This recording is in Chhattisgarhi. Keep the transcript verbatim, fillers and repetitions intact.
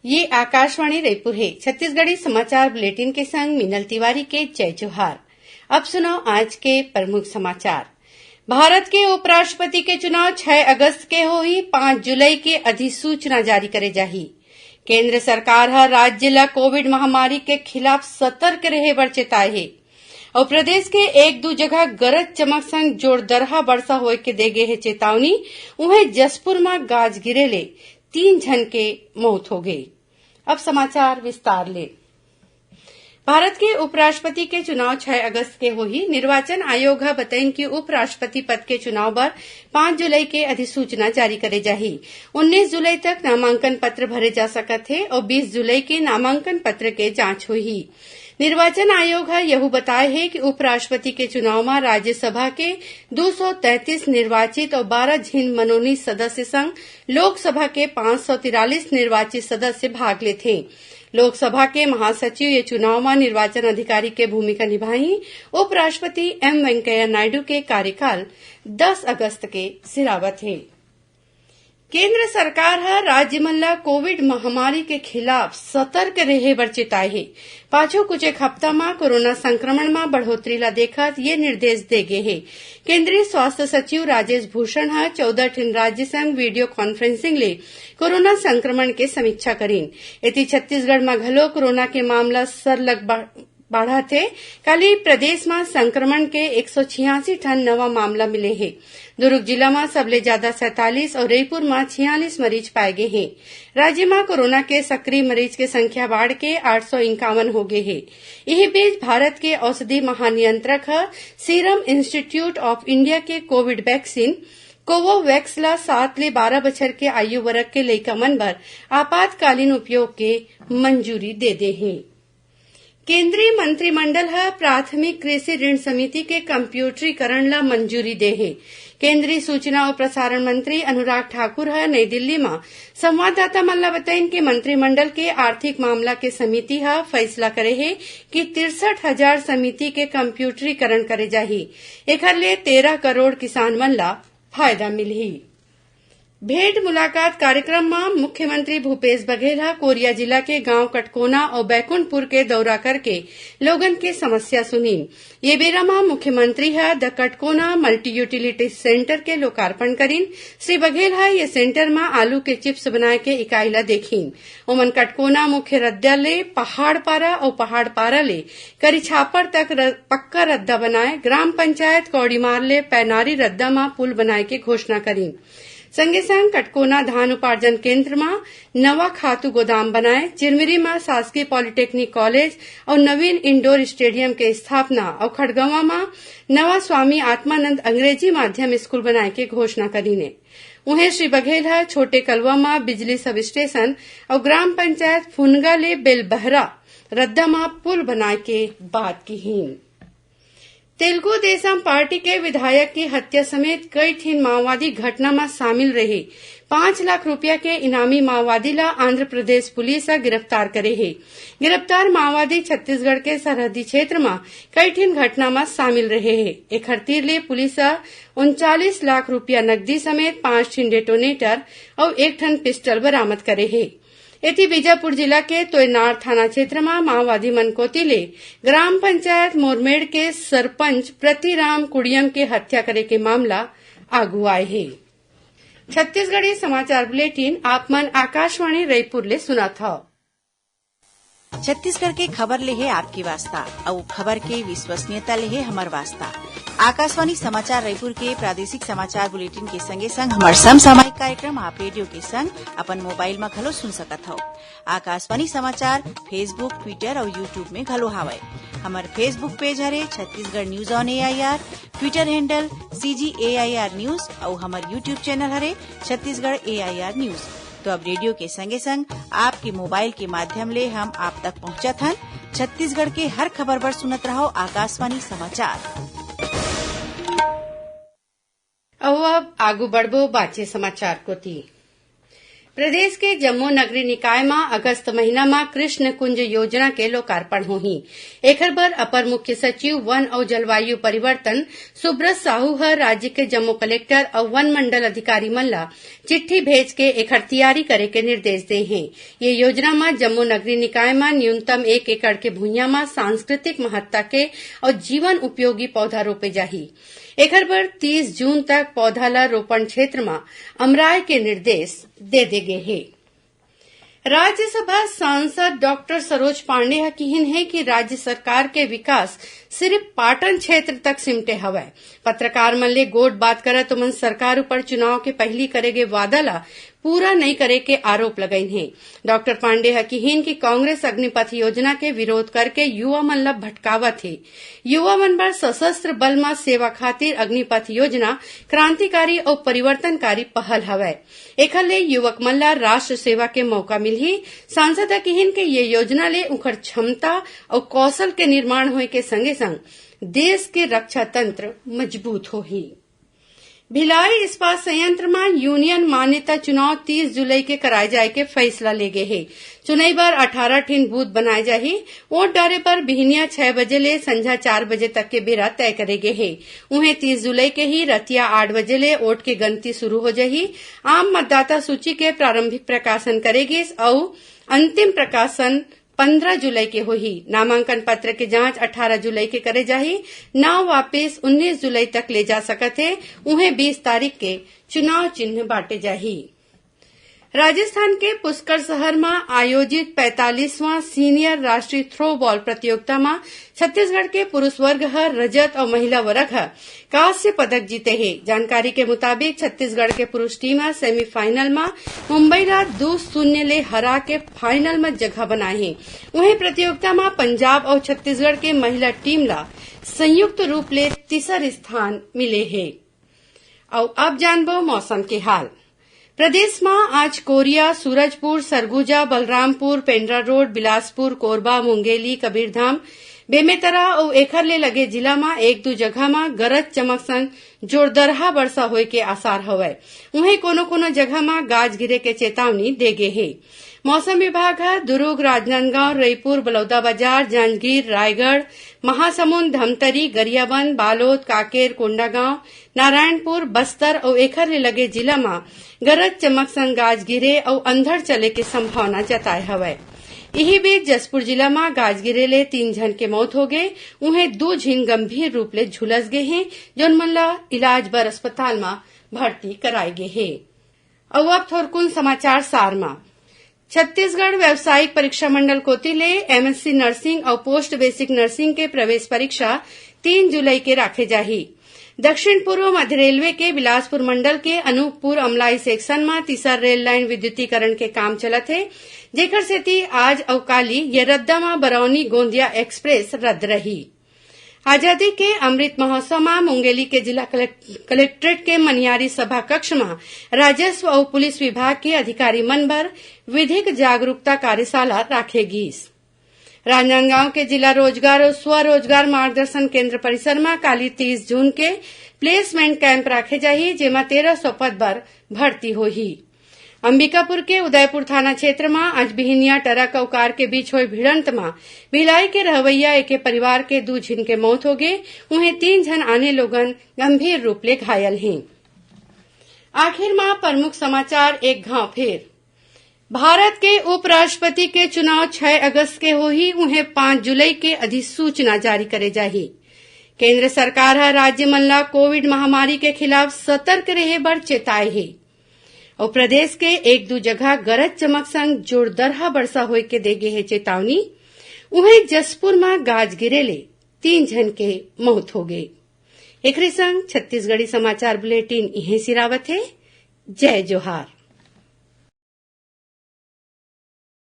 ये आकाशवाणी रायपुर हे। छत्तीसगढ़ी समाचार बुलेटिन के संग मीनल तिवारी के जय जोहार। अब सुनव आज के प्रमुख समाचार। भारत के उपराष्ट्रपति के चुनाव छै अगस्त के होही, पाँच जुलाई के अधिसूचना जारी करे जाही। केंद्र सरकार ह राज्य ल कोविड महामारी के खिलाफ सतर्क रहे बर चेताए हे। अउ प्रदेश के एक दू जगह गरज चमक संग जोरदरहा बरसा होए के दे गे हे चेतावनी। उहें, जशपुर म गाज गिरे ले तीन झन के मौत हो गे। अब समाचार विस्तार ले। भारत के उपराष्ट्रपति के चुनाव छै अगस्त के होही। निर्वाचन आयोग ह बतइन कि उपराष्ट्रपति पद के चुनाव बर पाँच जुलाई के अधिसूचना जारी करे जाही। उन्नीस जुलाई तक नामांकन पत्र भरे जा सकत हे अउ बीस जुलाई के नामांकन पत्र के जांच होही। निर्वाचन आयोग ह यहू बताय हे कि उपराष्ट्रपति के चुनाव म राज्यसभा के दू सौ तैंतीस निर्वाचित अउ बारह झिन मनोनीत सदस्य संग लोकसभा के पाँच सौ तिरालीस निर्वाचित सदस्य भाग लेथे। लोकसभा के महासचिव ये चुनाव म निर्वाचन अधिकारी के भूमिका निभाही। उपराष्ट्रपति एम वेंकैया नायडू के कार्यकाल दस अगस्त के सिरावत हे। केंद्र सरकार ह राज्य मन ल कोविड महामारी के खिलाफ सतर्क रेहे बर चेताए हे। पाछू कुछ एक हफ्ता म कोरोना संक्रमण म बढ़ोतरी ल देखत ये निर्देश दे गे हे। केंद्रीय स्वास्थ्य सचिव राजेश भूषण ह चौदह ठिन राज्य संग वीडियो कॉन्फ्रेंसिंग ले कोरोना संक्रमण के समीक्षा करीन। एती छत्तीसगढ़ म घलो कोरोना के मामला सरलग बढ़-, बाढ़त हे। काली प्रदेश म संक्रमण के एक सौ छियासी ठन नवा मामला मिले हे। दुर्ग जिला म सबले जादा सैंतालीस अउ रईपुर म छियालीस मरीज पाए गे हे। राज्य म कोरोना के सक्रिय मरीज के संख्या बाढ़ के आठ सौ इंकावन हो गे हे। इही बीच, भारत के औषधि महानियंत्रक ह सीरम इंस्टीट्यूट ऑफ इंडिया के कोविड वैक्सीन कोवोवैक्स ल सात ले बारह बछर के आयु वर्ग के लइका मन बर आपातकालीन उपयोग के मंजूरी दे दे हे। केंद्रीय मंत्रिमंडल ह प्राथमिक कृषि ऋण समिति के कम्प्यूटरीकरण ल मंजूरी दे हे। केंद्रीय सूचना अउ प्रसारण मंत्री अनुराग ठाकुर ह नई दिल्ली म संवाददाता मन ल बताइन कि मंत्रिमंडल के आर्थिक मामला के समिति ह फैसला करे हे कि तिरसठ हजार समिति के कम्प्यूटरीकरण करे जाही। एखर ले तेरह करोड़ किसान मन ल फायदा मिलही। भेंट मुलाकात कार्यक्रम म मुख्यमंत्री भूपेश बघेल ह कोरिया जिला के गांव कटकोना अउ बैकुंठपुर के दौरा करके लोगन के समस्या सुनीन। ये बेरा म मुख्यमंत्री ह the Katkona multi utility centre के लोकार्पण करीन। श्री बघेल ह ये सेंटर म आलू के चिप्स बनाए के इकाई ल देखीन। ओमन कटकोना मुख्य रद्दा ले पहाड़पारा अउ पहाड़पारा ले करिछापड़ तक र-, पक्का रद्दा बनाए, ग्राम पंचायत कौड़ीमार ले पैनारी रद्दा म पुल बनाए के घोषणा करीन। संगे संग कटकोना धान उपार्जन केंद्र म नवा खातू गोदाम बनाए, चिरमिरी म शासकीय पॉलिटेक्निक कॉलेज अउ नवीन इंडोर स्टेडियम के स्थापना अउ खड़गवां म नवा स्वामी आत्मानंद अंग्रेजी माध्यम स्कूल बनाए के घोषणा करीन हे। उहें, श्री बघेल ह छोटे कलवा म बिजली सब स्टेशन अउ ग्राम पंचायत फुनगा ले बेलबहरा रद्दा म पुल बनाए के बात किहीन। तेलुगु देशम पार्टी के विधायक के हत्या समेत कई ठिन माओवादी घटना म शामिल रहे पाँच लाख रुपया के इनामी माओवादी ला आंध्र प्रदेश पुलिस ह गिरफ्तार करे हे। गिरफ्तार माओवादी छत्तीसगढ़ के सरहदी क्षेत्र म कई ठिन घटना म शामिल रहे हे। एखर तीर ले पुलिस ह उनचालीस लाख रुपया नकदी समेत पांच ठिन डेटोनेटर अउ एक ठन पिस्टल बरामद करे हे। एती बीजापुर जिला के तोयनार थाना क्षेत्र म माओवादी मन कोति ले ग्राम पंचायत मोरमेड़ के सरपंच प्रतिराम कुड़ियम के हत्या करे के मामला आगू आए हे। छत्तीसगढ़ी समाचार बुलेटिन आप मन आकाशवाणी रायपुर ले सुनत हव। छत्तीसगढ़ के खबर ले हे आपके वास्ता, अउ खबर के विश्वसनीयता ले हे हमर वास्ता। आकाशवाणी समाचार रायपुर के प्रादेशिक समाचार बुलेटिन के संगे संग हमर समसामयिक कार्यक्रम आप रेडियो के संग अपन मोबाइल म घलो सुन सकत हव। आकाशवाणी समाचार Facebook, Twitter अउ YouTube में घलो हावय। हमर Facebook पेज हरे Chhattisgarh news on AIR, Twitter handle CG AIR news अउ हमर YouTube चैनल हरे छत्तीसगढ़ एआईआर न्यूज। तो अब रेडियो के संगे संग आपके मोबाइल के माध्यम ले हम आप तक पहुंचत हन। छत्तीसगढ़ के हर खबर बर सुनत रहव आकाशवाणी समाचार। अउ अब आगू बढ़बो बाचे समाचार कोति। प्रदेश के जम्मो नगरीय निकाय म अगस्त महीना म कृष्ण कुंज योजना के लोकार्पण होही। एखर बर अपर मुख्य सचिव वन अउ जलवायु परिवर्तन सुब्रत साहू ह राज्य के जम्मो कलेक्टर अउ वन मंडल अधिकारी मन ल चिट्ठी भेज के एखर तियारी करे के निर्देश दे हे। ये योजना म जम्मो नगरीय निकाय म न्यूनतम एक एकड़ के भुइयां म सांस्कृतिक महत्ता के अउ जीवन उपयोगी पौधा रोपे जाही। एखर बर तीस जून तक पौधा ल रोपण क्षेत्र म अमराय के निर्देश दे दे गे हे। राज्यसभा सांसद डॉक्टर सरोज पांडे ह किहिन हे कि राज्य सरकार के विकास सिर्फ पाटन क्षेत्र तक सिमटे हवय। पत्रकार मन ले गोठ बात करत ओमन सरकार ऊपर चुनाव के पहिली करे गे वादा ल पूरा नइ करे के आरोप लगाइन हे। डॉक्टर पांडे ह किहिन कि कांग्रेस अग्निपथ योजना के विरोध करके युवा मन ल भटकावत हे। युवा मन बर सशस्त्र बल म सेवा खातिर अग्निपथ योजना क्रांतिकारी अउ परिवर्तनकारी पहल हवय। एखर ले युवक मन ल राष्ट्र सेवा के मौका मिलही। सांसद ह किहिन कि ये योजना ले उंखर क्षमता अउ कौशल के निर्माण होए के संगे संग देश के रक्षा तंत्र मजबूत होही। भिलाई इस्पात संयंत्र म यूनियन मान्यता चुनाव तीस जुलाई के कराए जाए के फैसला ले गे हे। चुनई बर अठारह ठिन बूथ बनाए जाही। वोट डारे बर बिहनिया छह बजे ले संझा चार बजे तक के बेरा तय करे गे हे। उहें तीस जुलाई के ही रतिया आठ बजे ले वोट के गनती शुरू हो जाही। आम मतदाता सूची के प्रारंभिक प्रकाशन करे गिस अउ अंतिम प्रकाशन पंद्रह जुलाई के होही। नामांकन पत्र के जांच अठारह जुलाई के करे जाही। नाव वापिस उन्नीस जुलाई तक ले जा सकत हे। उहें बीस तारीख के चुनाव चिन्ह बांटे जाही। राजस्थान के पुष्कर शहर म आयोजित पैंतालीसवां सीनियर राष्ट्रीय थ्रो बॉल प्रतियोगिता म छत्तीसगढ़ के पुरुष वर्ग ह रजत अउ महिला वर्ग ह कांस्य पदक जीते हे। जानकारी के मुताबिक, छत्तीसगढ़ के पुरुष टीम ह सेमीफाइनल म मुंबई ला दू शून्य ले हरा के फाइनल म जगह बनाए हे। उहें, प्रतियोगिता म पंजाब अउ छत्तीसगढ़ के महिला टीम ला संयुक्त रूप ले तीसर स्थान मिले हे। अउ अब जानबो मौसम के हाल। प्रदेश म आज कोरिया, सूरजपुर, सरगुजा, बलरामपुर, पेंड्रा रोड, बिलासपुर, कोरबा, मुंगेली, कबीरधाम, बेमेतरा अउ एखर ले लगे जिला म एक दू जगह म गरज चमक संग जोरदरहा बरसा होए के आसार हवय। उहें, कोनो-कोनो जगह म गाज गिरे के चेतावनी दे गे हे। मौसम विभाग ह दुरूग, राजनांदगांव, रईपुर, बलौदाबाजार, जांजगीर, रायगढ़, महासमुंद, धमतरी, गरियाबंद, बालोद, कांकेर, कोंडागांव, नारायणपुर, बस्तर अउ एखर ले लगे जिला म गरज चमक संग गाज गिरे अउ अंधड़ चले के संभावना जताए हवय। इही बीच, जशपुर जिला म गाज गिरे ले तीन झन के मौत हो गे, उहें दू झिन गंभीर रूप ले झुलस गे हे, जौन मन ल इलाज बर अस्पताल म भर्ती कराए गे हे। अउ अब थोरकुन समाचार सार म। छत्तीसगढ़ व्यावसायिक परीक्षा मंडल कोति ले एमएससी नर्सिंग अउ पोस्ट बेसिक नर्सिंग के प्रवेश परीक्षा तीन जुलाई के राखे जाही। दक्षिण पूर्व मध्य रेलवे के बिलासपुर मंडल के अनूपपुर अमलाई सेक्शन म तीसर रेल लाइन विद्युतीकरण के काम चलत हे, जेकर सेती आज अउ काली ये रद्दा म बरौनी गोंदिया एक्सप्रेस रद्द रही। आजादी के अमृत महोत्सव म मुंगेली के जिला कलेक-, कलेक्ट्रेट के मनियारी सभा कक्ष म राजस्व अउ पुलिस विभाग के अधिकारी मन बर विधिक जागरूकता कार्यशाला राखे गीस। राजनांदगांव के जिला रोजगार अउ स्वरोजगार मार्गदर्शन केंद्र परिसर म काली तीस जून के प्लेसमेंट कैंप राखे जाही, जेमा तेरह सौ पद बर भर्ती होही। अंबिकापुर के उदयपुर थाना क्षेत्र म आज बिहिनिया ट्रक अउ कार के बीच होए भिड़ंत म भिलाई के रहवैया एके परिवार के दू झिन के मौत हो गे, उहें तीन झन आने लोगन गंभीर रूप ले घायल हें। आखिर म प्रमुख समाचार एक घांव फेर। भारत के उपराष्ट्रपति के चुनाव छह अगस्त के होही, उहें पाँच जुलाई के अधिसूचना जारी करे जाही। केंद्र सरकार ह राज्य मन ला कोविड महामारी के खिलाफ सतर्क रहे बर चेताए हे। अउ प्रदेश के एक दू जगह गरज चमक संग जोरदरहा बरसा होए के दे गे हे चेतावनी। उहें, जशपुर म गाज गिरे ले तीन झन के मौत हो गे। एकरे संग छत्तीसगढ़ी समाचार बुलेटिन इहें सिरावत हे। जय जोहार।